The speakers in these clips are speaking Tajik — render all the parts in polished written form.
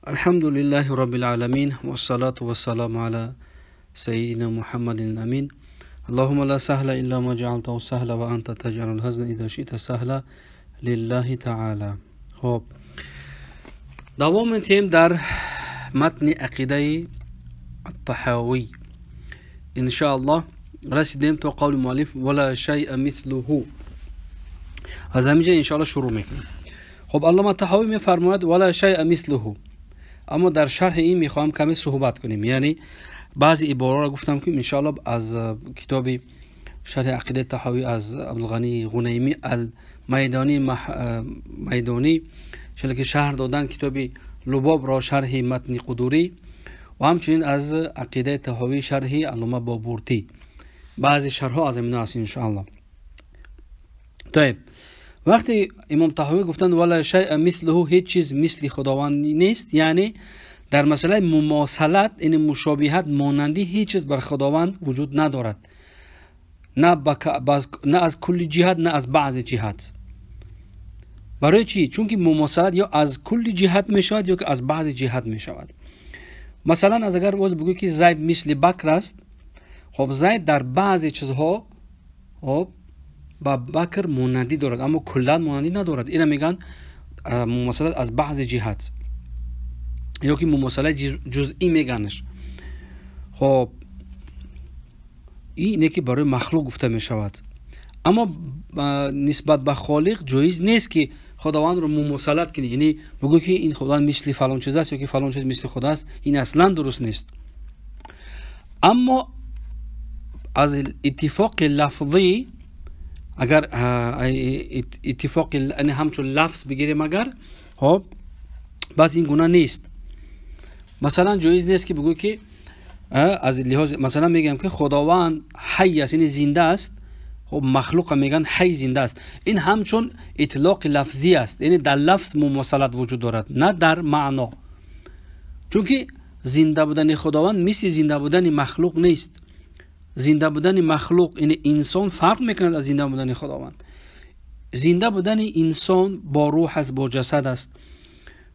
الحمد لله رب العالمين والصلاة والسلام على سيدنا محمد الأمين. اللهم لا سهل إلا ما جعلته سهلا وأنت تجعل الحزن إذا شئت سهلا لله تعالى. خب دوام تیم در متن عقیده الطحاوی إن شاء الله. رسیدیم تا قول مؤلف ولا شیء مثله. از همینجا ان شاء الله شروع میکنیم. خب علامه طحاوی میفرماید ولا شیء مثله، اما در شرح این میخوام کمی صحبت کنیم. یعنی بعضی عبارات را گفتم که ان شاء الله از کتاب شرح عقیده طحاوی از عبدالغنی غنیمی المیدانی میدانی که شرح دادن کتاب لباب را شرح متن قدوری و همچنین از عقیده طحاوی شرح علامه بابورتی، بعضی شرح از اینا است ان شاء الله. طيب وقتی امام طحاوی گفتند ولا شیء مثله، هیچ چیز مثل خداوند نیست، یعنی در مسئله مماثلت یعنی مشابهت مانندی هیچ چیز بر خداوند وجود ندارد، نه از کل جهت نه از بعض جهت. برای چی؟ چون که مماثلت یا از کل جهت می شود یا که از بعض جهت می شود. مثلا از اگر باز بگویی که زید مثل بکر است، خب زید در بعضی چیزها خب با بکر مانندی دارد اما کلا مانندی ندارد. اینا میگن مماثلت از بعض جهت یا که مماثلت جزئی میگنش. خب اینه که برای مخلوق گفته میشود، اما نسبت به خالق جایز نیست که خداوند رو مماثلت کنی، یعنی بگو که این خداوند مثل فلان چیز است یا که فلان چیز مثل خدا است، این اصلا درست نیست. اما از اتفاق لفظی اگر اتفاق یعنی همچون لفظ بگیریم اگر، خب باز این گونه نیست. مثلا جایز نیست که بگو که از لحاظ مثلا میگم که خداوند حی است یعنی زنده است، خب مخلوق میگن حی زنده است، این همچون اطلاق لفظی است، یعنی در لفظ مماثلت وجود دارد نه در معنا، چون که زنده بودن خداوند مثل زنده بودن مخلوق نیست. زنده بودن مخلوق یعنی انسان فرق میکند از زنده بودن خداوند. زنده بودن انسان با روح است، با جسد است،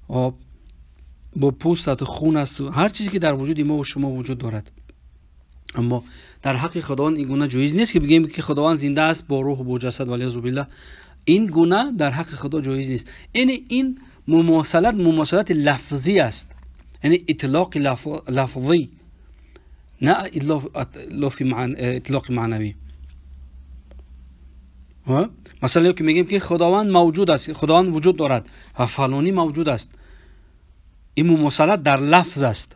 با پوست است، خون است، هر چیزی که در وجود ما و شما وجود دارد. اما در حق خداوند این گونه جایز نیست که بگیم که خداوند زنده است با روح و با جسد، والعیاذ بالله. این گونه در حق خدا جایز نیست. یعنی این مماثلت مماثلت لفظی است، یعنی اطلاق لفظی نه اطلاق معنوی. مثلا که میگیم که خداوند موجود است، خداوند وجود دارد و فلانی موجود است، این مماثلت در لفظ است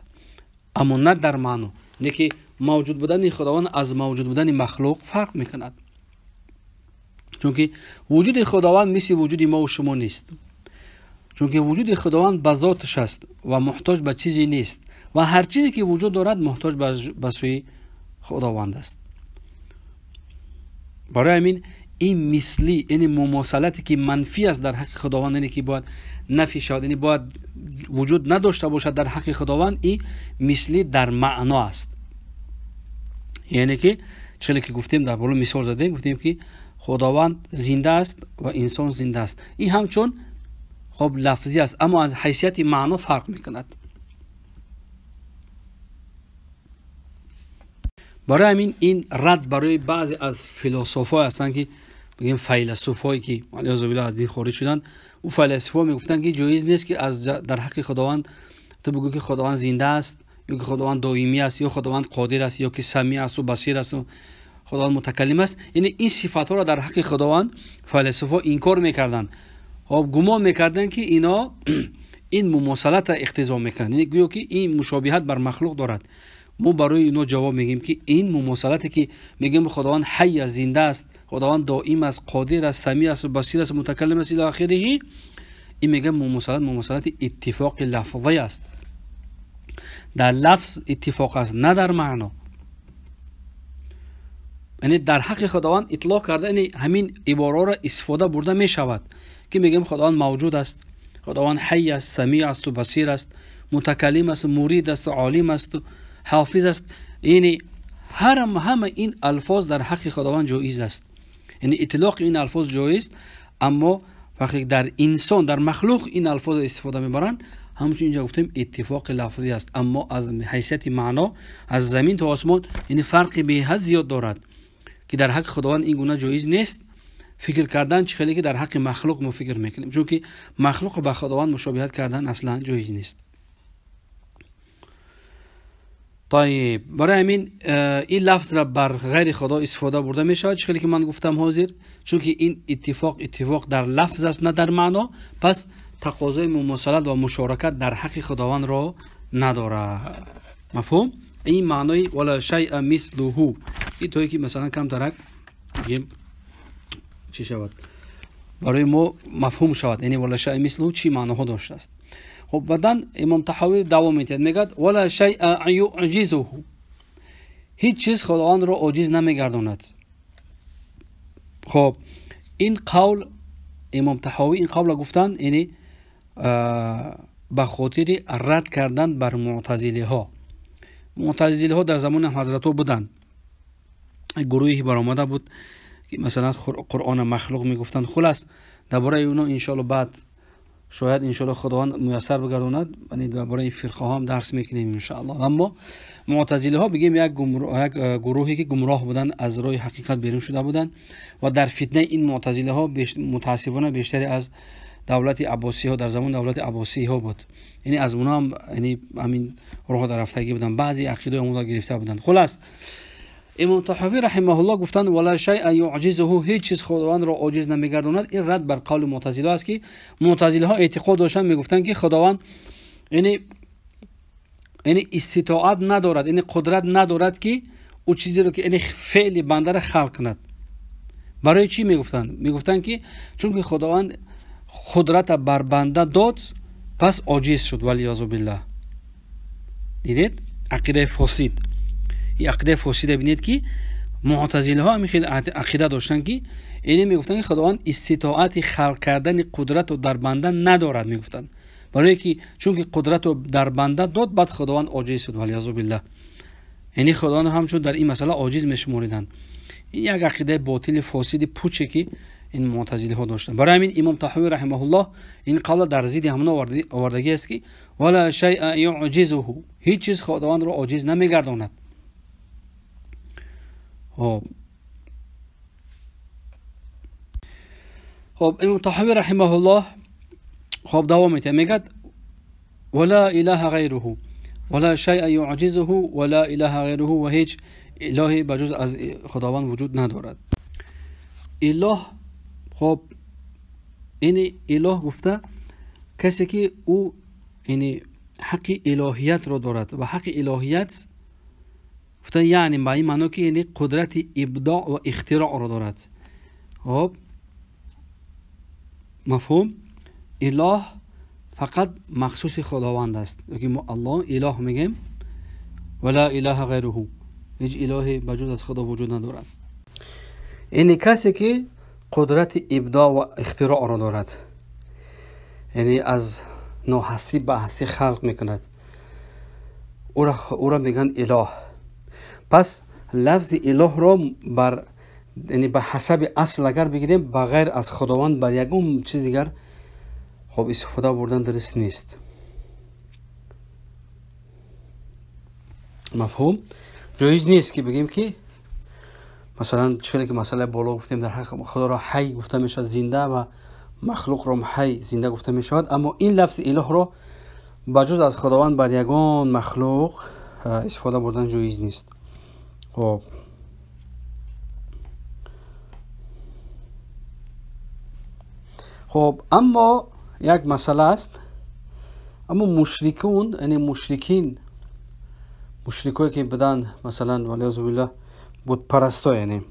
اما نه در معنا. نه که موجود بودن خداوند از موجود بودن مخلوق فرق میکند، چون که وجود خداوند مثل وجود ما و شما نیست، چون که وجود خداوند به ذاتش است و محتاج به چیزی نیست و هر چیزی که وجود دارد محتاج به سوی خداوند است. برای همین این مثلی یعنی مماثلتی که منفی است در حق خداوند، یعنی که باید نفی شود، یعنی باید وجود نداشته باشد در حق خداوند، این مثلی در معنا است. یعنی که چلی که گفتیم در بالا مثال زدیم، گفتیم که خداوند زنده است و انسان زنده است، این همچون خب لفظی است اما از حیثیت معنا فرق میکند. برای همین این رد برای بعضی از فیلسوفای هستند که بگیم فیلسوفایی که والعیاذ بالله از دین خارج شدن، او فیلسوفا میگفتن که جایز نیست که از در حق خداوند تو بگو که خداوند زنده است یا که خداوند دائمی است یا خداوند قادر است یا که سمیع است و بصیر است و خداوند متکلم است. یعنی این صفات ها را در حق خداوند فیلسوفا انکار میکردن. خب گمان میکردن که اینا این مماثلت را اقتضا میکنند، یعنی گویا که این مشابهت بر مخلوق دارد. ما برای اینا جواب میگیم که این مماثلتی که میگیم خداوند حی است، زنده است، خداوند دائم است، قادر است، سمیع است، بصیر است، متکلم است الی آخره، این میگه مماثلت مماثلت اتفاق لفظی است، در لفظ اتفاق است نه در معنا. یعنی در حق خداوند اطلاق کرده، یعنی همین عباره را استفاده برده میشود که میگیم خداوند موجود است، خداوند حی است، سمیع است و بصیر است، متکلم است، مرید است، عالم است، حافظ است. یعنی همه این الفاظ در حق خداوند جایز است، یعنی اطلاق این الفاظ جایز، اما وقتی در انسان در مخلوق این الفاظ استفاده میبرند ҳамчун инҷа гуфтем иттифоқи лафзӣ аст, аммо аз ҳайсияти маъно аз замин то осмон яъне фарқи беҳад зиёд дорад ки дар ҳаққи Худованд ин гуна ҷоиз нест фикр кардан, чӣ хеле ки дар ҳаққи махлуқ мо фикр мекунем, чунки махлуқ ба Худованд мушобиҳат кардан аслан ҷоиз нест. طيب برای همین این لفظ را بر غیر خدا استفاده برده می شود، چه که من گفتم حاضر، چون که این اتفاق در لفظ است نه در معنا، پس تقاضای مماثلت و مشارکت در حق خداوند را ندارد. مفهوم؟ این معنای ولا شیء مثله این تویی که مثلا کم ترک بگیم چی شود برای ما مفهوم شود، یعنی ولا شیء مثله چی معناها داشته است. خب بعدن امام طحاوی دوام می‌دهد، میگه ولا شیء یعجزه، هیچ چیز خداوند را عاجز نمیگرداند. خب این قول امام طحاوی این قول را گفتن یعنی به خاطر رد کردن بر معتزله ها. معتزله ها در زمان حضرت ها بودند، گروهی برآمده بود که مثلا قرآن مخلوق میگفتند. خلاص درباره اونا ان شاء الله بعد شاید انشالله خداوند میسر بگرداند، یعنی درباره این فرقه ها هم درس میکنیم انشاءالله. اما معتزله ها بگیم یک گروهی که گمراه بودن، از راه حقیقت بیرون شده بودن و در فتنه این معتزله ها متاسفانه بیشتری از دولت عباسی ها در زمان دولت عباسی ها بود، یعنی از اونا هم یعنی همین راه در رفتگی بودن، بعضی عقیده اونا گرفته بودن. خلاص امام طحاوی رحمه الله گفتند ولا شیء یعجزه، هیچ چیز خداوند را عاجز نمیگرداند. این رد بر قول معتزله است که معتزله ها اعتقاد داشتند، میگفتند که خداوند یعنی استطاعت ندارد، یعنی قدرت ندارد که او چیزی رو که یعنی فعل بنده را خلق کند. برای چی میگفتند؟ میگفتند که چون که خداوند قدرت بر بنده داد پس عاجز شد، ولیعاذ بالله. دیدید عقیده فاسد، این عقیده فاسد ببینید که معتزله ها خیلی عقیده داشتن که اینی میگفتن که خداوند استطاعت خلق کردن قدرت رو در بنده ندارد، میگفتن برای که چون که قدرت رو در بنده داد بعد خداوند عاجز شد، ولیعاذ بالله. یعنی خداوند همچون در این مسئله عاجز میشموریدن. این یک عقیده باطل فاسد پوچه که این معتزله ها داشتن. برای همین امام طحاوی رحمه الله این قول در ضد همون آوردگی است که ولا شیء یعجزه، هیچ چیز خداوند را عاجز نمیگرداند. خب امام طحاوی رحمه الله خب دوام میده، میگه ولا اله غیره ولا شیء یعجزه ولا اله غیره، و هیچ الهی بجز از خداوند وجود ندارد. اله خب یعنی اله گفته کسی که او یعنی حق الهیت را دارد و حق الهیت گفته یعنی با این معنی که یعنی قدرت ابداع و اختراع را دارد. خب مفهوم؟ اله فقط مخصوص خداوند است، که ما الله اله میگیم ولا اله غیره، هیچ الهی بجز از خدا وجود ندارد. یعنی کسی که قدرت ابداع و اختراع را دارد، یعنی از ناهستی به هستی خلق میکند، او را میگن اله. پس لفظ اله را بر یعنی به حسب اصل اگر بگیریم بغیر از خداوند بر یکم چیز دیگر خب استفاده بردن درست نیست. مفهوم؟ جایز نیست که بگیم که مثلا چه که مسئله بالا گفتیم در حق خدا را حی گفته میشود زنده و مخلوق را حی زنده گفته میشود، اما این لفظ اله را بجز از خداوند بر یگان مخلوق استفاده بردن جایز نیست. خب اما یک مسئله است، اما مشرکون یعنی مشرکین، مشرکایی که بدن مثلا والعیاذ بالله بت پرستا، یعنی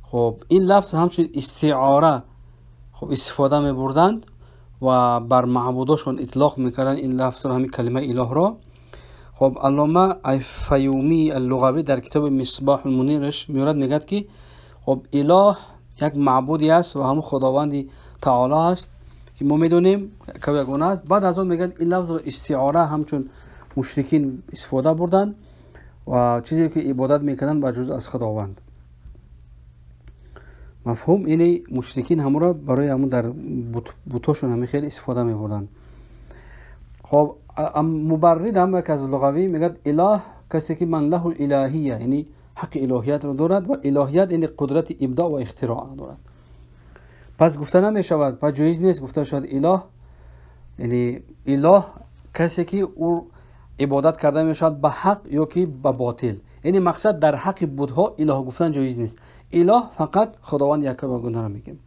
خب این لفظ همچون استعاره خب استفاده می بردند و بر معبوداشون اطلاق میکردن این لفظ را، همین کلمه اله را. خب علامه فیومی اللغوی در کتاب مصباح المنیرش میورد، میگد که خب اله یک معبودی است و همون خداوندی تعالی است که ما میدونیم که یگانه است. بعد از اون میگن این لفظ را استعاره همچون مشرکین استفاده بردن و چیزی که عبادت میکردن بجز از خداوند. مفهوم؟ اینه مشرکین همون را برای همون در بتاشون همین خیلی استفاده میبردن. خب مبرد هم یک از لغوی میگه اله کسی که من له الالهیه، یعنی حق الهیت رو دارد و الهیت یعنی قدرت ابداع و اختراع رو دارد. پس گفته نمیشود، پس جایز نیست گفته شود اله، یعنی اله کسی که او عبادت کرده میشود به حق یا که به باطل، یعنی مقصد در حق بت‌ها اله گفتن جایز نیست. اله فقط خداوند یک و گونه را میگیم.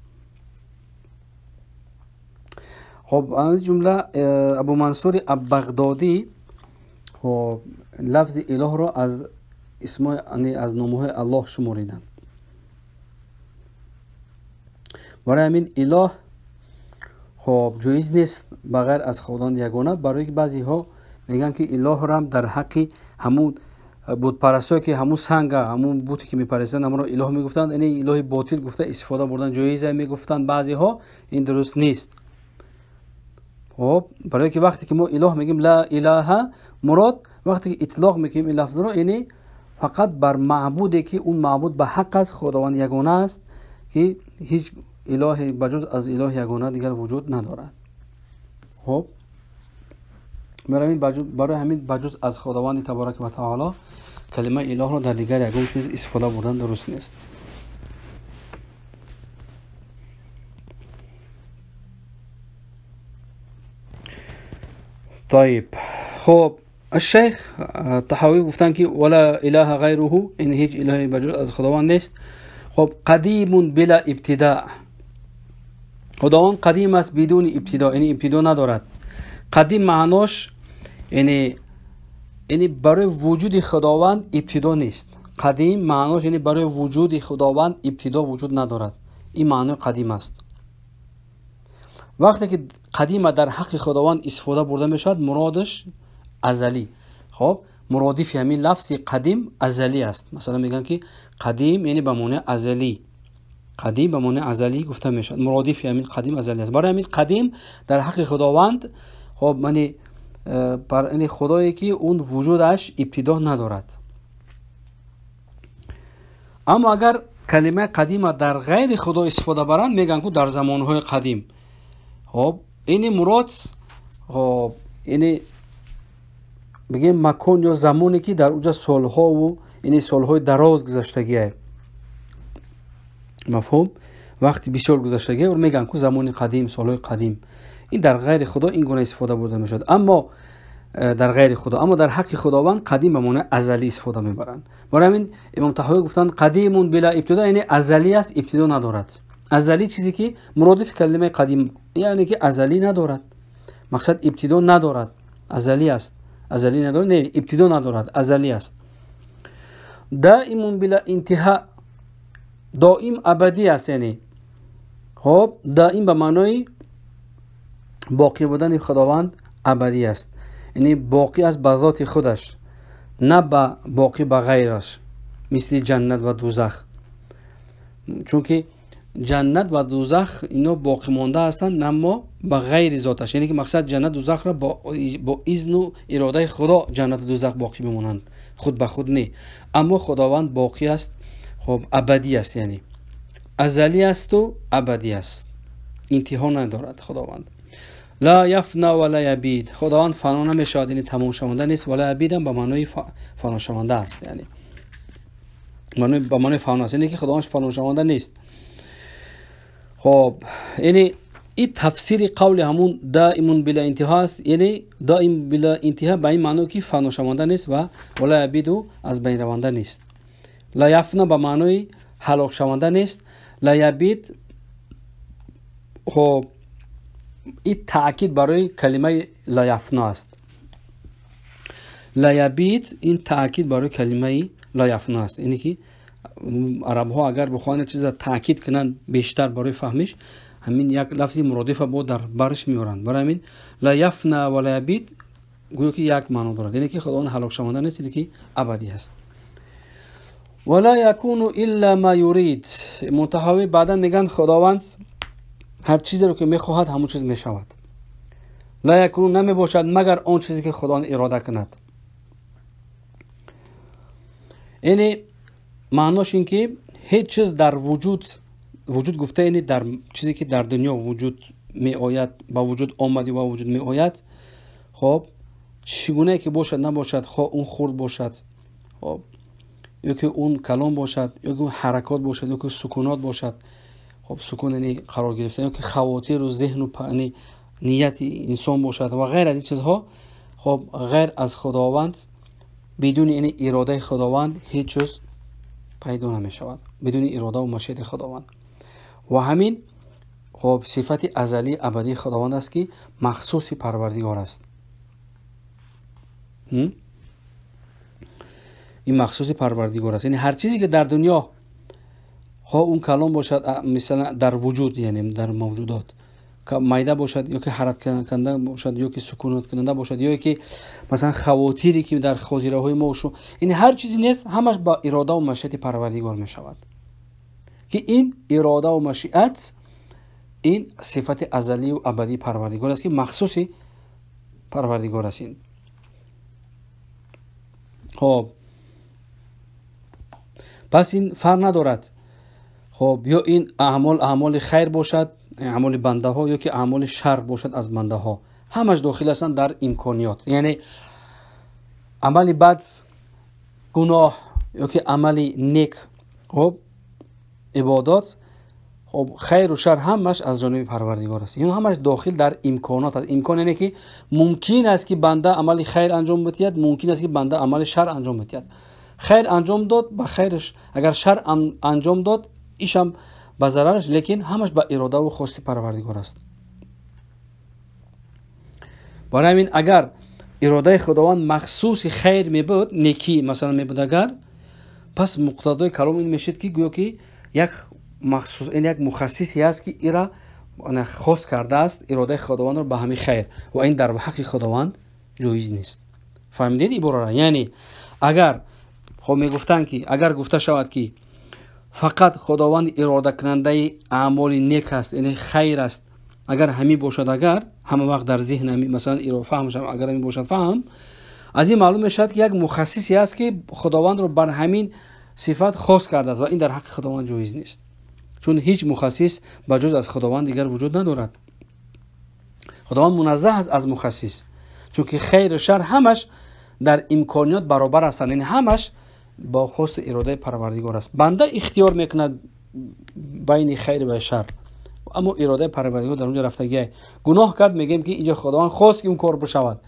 خب از جمله ابو منصور بغدادی خب لفظ اله را از اسم، یعنی از نام‌های الله شماریدند. برای همین اله خب جایز نیست بغیر از خداوند یگانه، برای که بعضی ها میگن که اله را هم در حق همون بت پرستا که همون سنگ، همون بوتی که میپرستند همون را اله میگفتند، یعنی اله باطل گفته استفاده بردن جایزه میگفتند بعضی ها، این درست نیست. خب برای که وقتی که ما اله میگیم لا اله، مراد وقتی که اطلاق میکنیم این لفظ را، یعنی فقط بر معبودی که اون معبود به حق است، خداوند یگانه است که هیچ اله بجز از اله یگانه دیگر وجود ندارد. خب برای همین بجز از خداوند تبارک و تعالی کلمه اله را در دیگر یگان چیز استفاده بردن درست نیست. طيب خب الشیخ طحاوی گفتن که ولا اله غیره، این هیچ الهی بجز از خداوند نیست. خب قدیم بلا ابتداء، خداوند قدیم است بدون ابتدا، یعنی ابتدا ندارد. قدیم معناش یعنی برای وجود خداوند ابتدا نیست. قدیم معناش یعنی برای وجود خداوند ابتدا وجود ندارد، این معنی قدیم است. وقتی که قدیم در حق خداوند استفاده برده میشود مرادش ازلی. خب مرادف همین لفظ قدیم ازلی است. مثلا میگن که قدیم یعنی به معنی ازلی، قدیم به معنی ازلی گفته میشود، مرادف همین قدیم ازلی است. برای همین قدیم در حق خداوند خب معنی بر این خدایی که اون وجودش ابتدا ندارد. اما اگر کلمه قدیم در غیر خدا استفاده برند میگن که در زمانهای قدیم. خب این مراد خب یعنی بگیم مکان یا زمانی که در اونجا سالها و یعنی سالهای دراز گذشتگیه، مفهوم وقتی بسیار گذشتگیه و میگن که زمان قدیم، سالهای قدیم. این در غیر خدا این گونه استفاده برده میشد، اما در غیر خدا. اما در حق خداوند قدیم به معنی ازلی استفاده میبرند. برای همین امام طحاوی گفتند قدیم بلا ابتدا، یعنی ازلی است، ابتدا ندارد. ازلی چیزی که مرادف کلمه قدیم یعنی که ازلی ندارد، مقصد ابتدا ندارد، ازلی است. ازلی ندارد نه ابتدا ندارد، ازلی است. دائم بلا انتها، دائم ابدی است، یعنی خب دائم به معنای باقی بودن خداوند ابدی است، یعنی باقی است به ذات خودش، نه به باقی به غیرش، مثل جنت و دوزخ. چون که جنت و دوزخ اینا باقی مانده هستند اما به غیر ذاتش، یعنی که مقصد جنت دوزخ را با اذن و اراده خدا جنت و دوزخ باقی بمانند، خود به خود نه. اما خداوند باقی است، خب ابدی است، یعنی ازلی است و ابدی است، انتها ندارد خداوند. لا یفنا ولا یبید، خداوند فنا نمیشود، یعنی تمام شونده نیست. ولا یبید هم به معنای فنا شونده است، یعنی به معنای فنا است، یعنی که خداوند فنا شونده نیست. خب یعنی این تفسیر قول همون دائم بلا انتها است، یعنی دائم بلا انتها به این معنی که فنا شونده نیست و ولا یبید از بین رونده نیست. لا یفنا به معنای هلاک شونده نیست. لا یبید خب این تأکید برای کلمه لا یفنا است. لا یبید این تأکید برای کلمه لا یفنا است، یعنی که عرب ها اگر بخواهند چیز را تأکید کنند بیشتر برای فهمش، همین یک لفظ مرادف با در برش میارند. برای همین لا یفنا و لا یبید گویا که یک معنا دارد، یعنی که خداوند هلاک شونده نیست، یعنی که ابدی است. ولا یکون الا ما یرید، منتهی بعدا میگن خداوند هر چیزی رو که میخواهد همون چیز میشود. لا یکون نمیباشد مگر آن چیزی که خداوند اراده کند. یعنی معناش این که هیچ چیز در وجود، وجود گفته یعنی در چیزی که در دنیا وجود می آید، با وجود آمدی و وجود می آید، Хоб, чӣ гунае ки бошад набошад, хо он хурд бошад, хоб, ё ки он калом бошад, ё ки он ҳаракот бошад, ё ки сукунот бошад. Хоб, сукун яъне қарор гирифтан, ё ки хавотиру зеҳну нияти инсон бошад ва ғайр аз ин чизҳо. Хоб, ғайр аз Худованд, бидуни яъне иродаи Худованд ҳеҷ чиз пайдо намешавад, бидуни иродаву машиати Худованд. Ва ҳамин хоб сифати азалии абадии Худованд аст, ки махсуси Парвардигор аст. Ин махсуси Парвардигор аст. Яъне ҳар чизе ки дар дунё, хо он калом бошад, мисалан дар вуҷуд, яъне дар мавҷудот майда бошад, ё ки ҳаракаткунанда бошад, ё ки сукунаткунанда бошад, ё ки масалан хавотире ки дар хотираҳои мо, яъне ҳар чизе нест, ҳамаш ба иродаву машиати Парвардигор мешавад, ки ин иродаву машиат ин сифати азалию абадии Парвардигор аст, ки махсуси Парвардигор аст ин. Хоб, пас ин фарқ надорад. Хоб, ё ин аъмол аъмоли хайр бошад, аъмоли бандаҳо, ё ки аъмоли шар бошад аз бандаҳо, ҳамаш дохил ҳастанд дар имкониёт. Яъне амали бад, гуноҳ, ё ки амали нек, хоб, ибодот, хоб, хайру шар ҳамаш аз ҷониби Парвардигор аст. Ин ҳамаш дохил дар имконот аст. Имкон яъне ки мумкин аст, ки банда амали хайр анҷом бидиҳад, мумкин аст, ки банда амали шар анҷом бидиҳад. Хайр анҷом дод, ба хайраш, агар шар анҷом дод, ишам ба зарараш, лекин ҳамаш ба иродаву хости Парвардигор аст. Барои ҳамин агар иродаи Худованд махсуси хайр мебуд, некӣ масалан мебуд агар, пас муқтадои калом ин мешид, ки гӯё ки як махсус, як мухассисе ҳаст, ки ира хос кардааст иродаи Худовандро ба ҳамин хайр, ва ин дар ҳаққи Худованд ҷоиз нест. Фаҳмидед иборара? Яъне агар хоб мегуфтанд, ки агар гуфта шавад, ки фақат Худованд иродакунандаи аъмоли нек аст, яъне хайр аст, агар ҳамин бошад, агар ҳама вақт дар зеҳн ҳамин масалан фаҳм шавад, агар ҳамин бошад фаҳм, аз ин маълум мешавад, ки як мухассисе ҳаст, ки Худовандро бар ҳамин сифат хос кардааст, ва ин дар ҳаққи Худованд ҷоиз нест, чун ҳеҷ мухассис ба ҷуз аз Худованд дигар вуҷуд надорад. Худованд муназзаҳ аст аз мухассис, чунки хайру шар ҳамаш дар имкониёт баробар ҳастанд, яъне ҳамаш бо хости иродаи Парвардигор аст. Банда ихтиёр мекунад байни хайр ва шар, аммо иродаи Парвардигор дар онҷо рафтагиа. Гуноҳ кард, мегӯем, ки инҷо Худованд хост, ки он кор бишавад.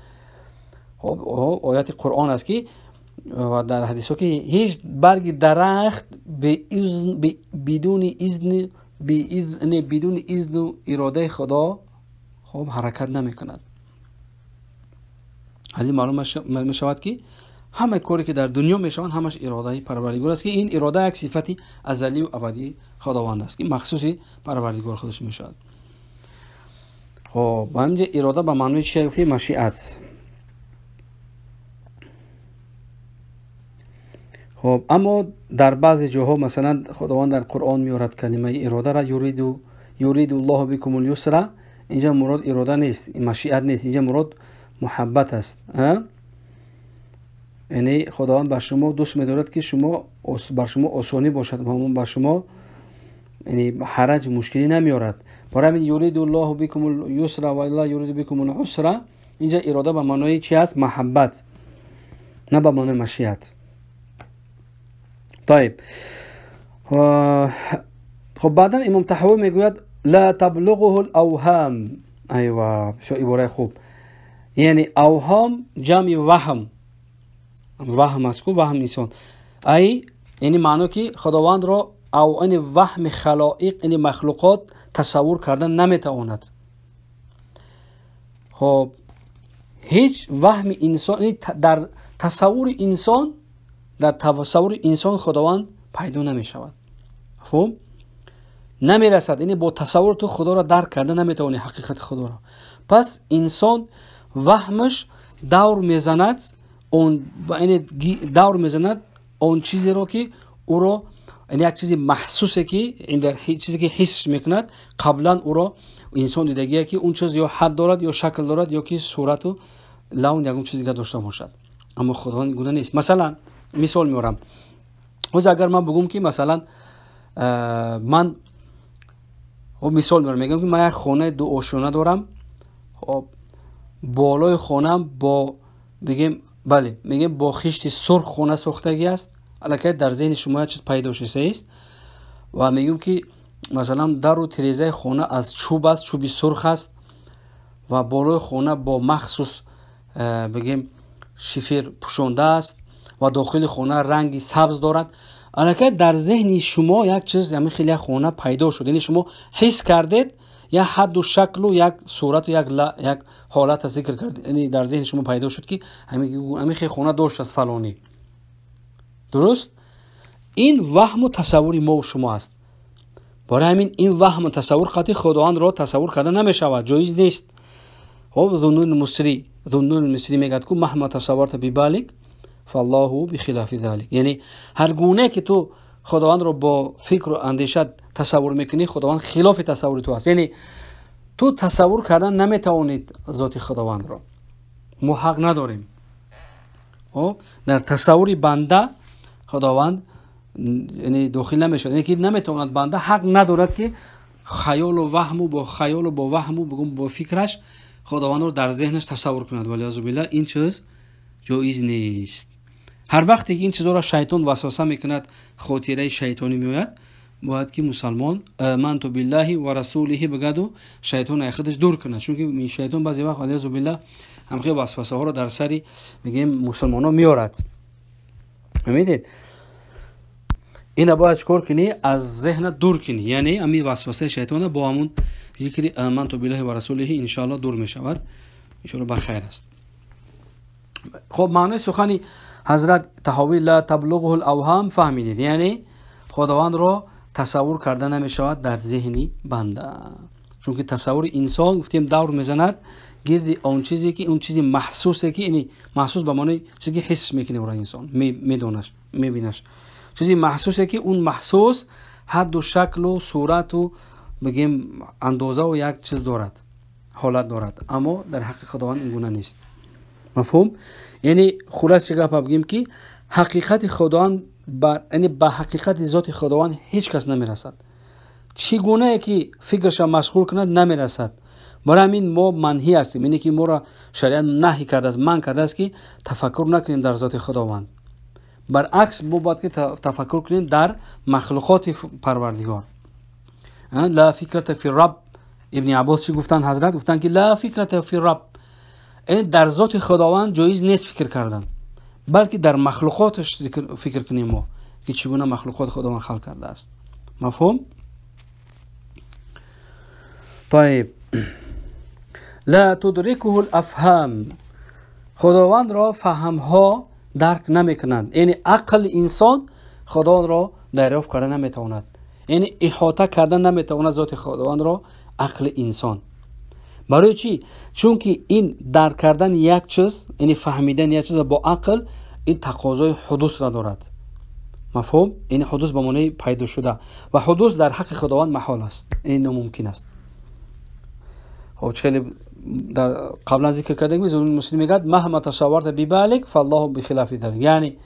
Хоб, ояти Қуръон аст, ки ва дар ҳадисҳо, ки ҳеҷ барги дарахт бидуни изни бидуни изну иродаи Худо, хоб, ҳаракат намекунад. Аз ин маълум мешавад, ки ҳамаи коре ки дар дунё мешаванд, ҳамаш иродаи Парвардигор аст, ки ин ирода як сифати азалию абадии Худованд аст, ки махсуси Парвардигор худаш мешавад. Хоб, ба ҳаминҷа ирода ба маънои чи гуфти? Машиат. Хоб, аммо дар баъзе ҷоҳо, масалан, Худованд дар Қуръон меорад калимаи иродаро, юриду ллоҳу бикум люсра, инҷа мурод ирода нест, машиат нест, инҷа мурод муҳаббат аст. Яъне Худованд ба шумо дӯст медорад, ки шумо бар шумо осонӣ бошад ва ба шумо яъне ҳараҷ мушкилӣ намеорад. Барои ҳамин юриду ллоҳу бикум юсра ва ла юриду бикум лусра, инҷа ирода ба маънои чи аст? Маҳаббат, на ба маънои машиат. Тайиб, хоб, баъдан Имом Таҳавӣ мегӯяд: ла таблуғуҳу лавҳам. Айва, бисёр ибораи хуб. Яъне авҳом ҷамъи ваҳм, ваҳм аст ку, ваҳм инсон, ай яъне маъно, ки Худовандро яъне ваҳми халоиқ, яъне махлуқот тасаввур кардан наметавонад. Хоб, ҳеҷ ваҳми инсон дар тасаввури инсон, дар тасаввури инсон Худованд пайдо намешавад, мафҳум намерасад. Яъне бо тасаввур ту Худоро дарк карда наметавонӣ, ҳақиқати Худоро. Пас инсон ваҳмаш давр мезанад он, яъне давр мезанад он чизеро, ки ӯро, яъне як чизи маҳсусе, ки чизе ки ҳис мекунад, қаблан ӯро инсон дидагие, ки он чиз ё ҳад дорад, ё шакл дорад, ё ки сурату лавн, ягон чиз дигар дошта бошад. Аммо Худованд гуна нест. Масалан, мисол меорам. Ҳозир агар ман бигӯм, ки масалан ман, хоб, мисол меорам, мегӯям, ки ман як хонаи дуошёна дорам. Хоб, Болои хона бо бигем, бале, мегем бо хишти сурх хона сохтагӣ аст. Аллакай дар зеҳни шумо як чиз пайдо шудааст ва мегӯем ки масалан дару тирезаи хона аз чӯб аст, чӯби сурх аст ва болои хона бо махсус бигем шифер пӯшонда аст ва дохили хона ранги сабз дорад. Аллакай дар зеҳни шумо як чиз, ҳамин хел як хона пайдо шуд. Яъне шумо ҳис кардед як ҳадду шаклу як сурату як ҳолата зикр кард, яъне дар зеҳни шумо пайдо шуд ки ҳамин хел хона доштааст фалонӣ. Дуруст? Ин ваҳму тасаввури мову шумо аст. Барои ҳамин ин ваҳму тасаввур қатъи Худовандро тасаввур карда намешавад, ҷоиз нест. Хоб, Зуннун Мисрӣ мегӯяд ку маҳма тасавварта бибалик фаллоҳу бихилафи залик. Яъне ҳар гуна ки ту Худовандро бо фикру андеша тасаввур мекунӣ, Худованд хилофи тасаввури ту аст. Яъне ту тасаввур кардан наметавонед зоти Худовандро. Мо ҳақ надорем. Дар тасаввури банда Худованд яъне дохил намешавад. Яъне ки наметавонад, банда ҳақ надорад ки хаёлу ваҳму бо хаёлу бо ваҳму бигӯм бо фикраш Худовандро дар зеҳнаш тасаввур кунад. Валиязу биллаҳ, ин чиз ҷоиз нест. Ҳар вақте ки ин чизҳоро шайтон васваса мекунад, хотираи шайтонӣ меояд, бояд ки мусалмон аманту биллаҳи ва расулиҳи бигӯяду шайтон аз худаш дур кунад. Чунки шайтон баъзе вақт валиязу биллаҳ ҳамхел васвасаҳоро дар сари мегӯем мусалмонҳо меорад. Фаҳмидед? Ина бояд чикор кунӣ? Аз зеҳна дур кунӣ. Яъне ҳамин васвасаи шайтона бо ҳамун зикри аманту биллаҳи ва расулиҳи иншоаллоҳ дур мешавад. Иншоаллоҳ ба хайр аст. Хоб, маънои сухани ҳазрат Таҳовӣ ла таблуғуҳу л-авҳам фаҳмидед. Яъне Худовандро тасаввур карда намешавад дар зеҳни банда. Чунки тасаввури инсон гуфтем давр мезанад гирди он чизе ки он чизи маҳсусе ки яъне маҳсус ба маънои чизе ки ҳис мекунад ӯро инсон, медонаш, мебинаш. Чизи маҳсусе ки он маҳсус ҳадду шаклу сурату бигем андозаву як чиз дорад, ҳолат дорад. Аммо дар ҳаққи Худованд ин гуна нест. Мафҳум? Яъне хулоса гапа бигем ки ҳақиқати Худованд яъне ба ҳақиқати зоти Худованд ҳеҷ кас намерасад. Чӣ гунае ки фикраша машғул кунад намерасад. Барои ҳамин мо манҳӣ ҳастем, яъне ки моро шариат наҳӣ кардааст, манъ кардааст ки тафаккур накунем дар зоти Худованд. Баръакс мо бояд ки тафаккур кунем дар махлуқоти Парвардигор. Ла фикрата фи рабб. Ибни Аббос чӣ гуфтанд ҳазрат? Гуфтанд ки ла фикрата фи рабб. Яъне дар зоти Худованд ҷоиз нест фикр кардан, балки дар махлуқоташ фикр кунем мо ки чӣ гуна махлуқот Худованд халқ кардааст. Мафҳум? طيب لا تدركه الافهام. خداوند را فهمها درک نمیکنند. یعنی عقل انسان خداوند را دریافت کرده نمیتواند، یعنی احاطه کردن نمیتواند ذات خداوند را عقل انسان. برای چی؟ چون که این درک کردن یک چیز، یعنی فهمیدن یک چیز با عقل، این تقاضای حدوث را دارد. مفهوم؟ یعنی حدوث به معنی پیدا شده و حدوث در حق خداوند محال است، این ناممکن است. خب خیلی در قبلا ذکر کردیم که مسلم میگه مهما تصورت ببالک فالله بخلاف ذلك، یعنی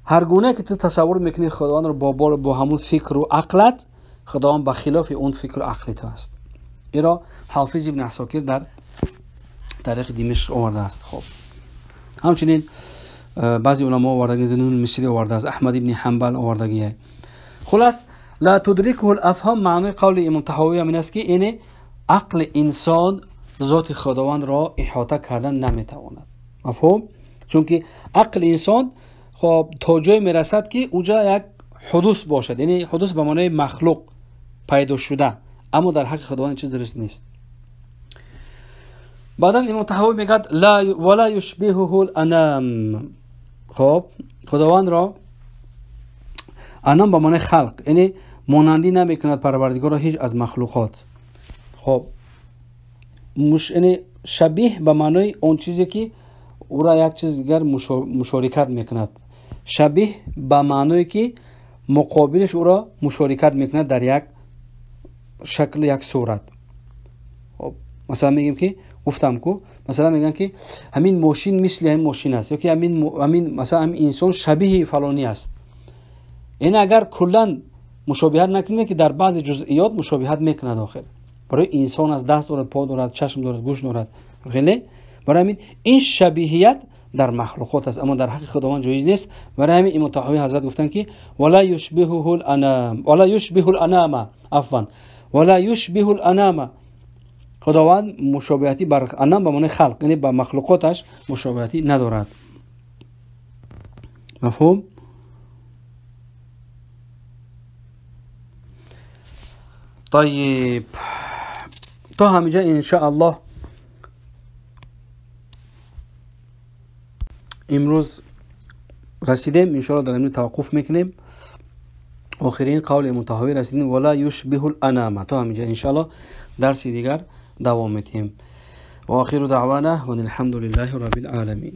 هر گونه که تو تصور میکنی خداوند رو با همون فکر و عقلت، خداوند به خلاف اون فکر و عقل تو است. ایرا حافظ ابن عساکر در تاریخ دمشق آورده است. خب همچنین بعضی علما آورده، نون مصری آورده است، احمد ابن حنبل آورده. خلاص لا تدركه الافهام معنی قول امام طحاوی این است که یعنی عقل انسان ذات خداوند را احاطه کردن نمیتواند. مفهوم؟ چون که عقل انسان خب تا جای میرسد که اونجا یک حدوث باشد، یعنی حدوث به معنای مخلوق پیدا شده، اما در حق خداوند چیز درست نیست. بعدا امام طحاوی میگه لا ولا یشبهه الانام. خب خداوند را انام به معنای خلق، یعنی مانندی نمیکند پروردگار را هیچ از مخلوقات. خب یعنی شبیه به معنای اون چیزی که او را یک چیز دیگر مشارکت میکند، شبیه به معنای که مقابلش او را مشارکت میکند در یک شکل، یک صورت. خب مثلا میگیم که گفتم کو مثلا میگن که همین ماشین مثل همین ماشین است، یا که همین مثلا همین انسان شبیه فلانی است. این اگر کلا مشابهت نکنه که در بعض جزئیات مشابهت میکند، آخر برای انسان از دست دارد، پا دارد، چشم دارد، گوش دارد، خیلی Барои ҳамин ин шабиҳият дар махлуқот аст, аммо дар ҳаққи Худованд ҷоиз нест. Барои ҳамин Имом Таҳовӣ ҳазрат гуфтанд ки вала юшбиҳуҳул анам, вала юшбиҳул анама, афван, вала юшбиҳул анама. Худованд мушобиҳатӣ бар анам ба маънои халқ, яъне ба махлуқоташ мушобиҳатӣ надорад. Мафҳум? طيب то ҳаминҷа иншааллоҳ имрӯз расидем. Иншоаллоҳ дар ҳамин таваққуф мекунем. Охирин қавли Имом Таҳовӣ расидем, вала юшбиҳул анама. То ҳаминҷа иншоаллоҳ дарси дигар давом метиҳем. Ва охиру даъвана ва алҳамдулиллаҳи раббил оламин.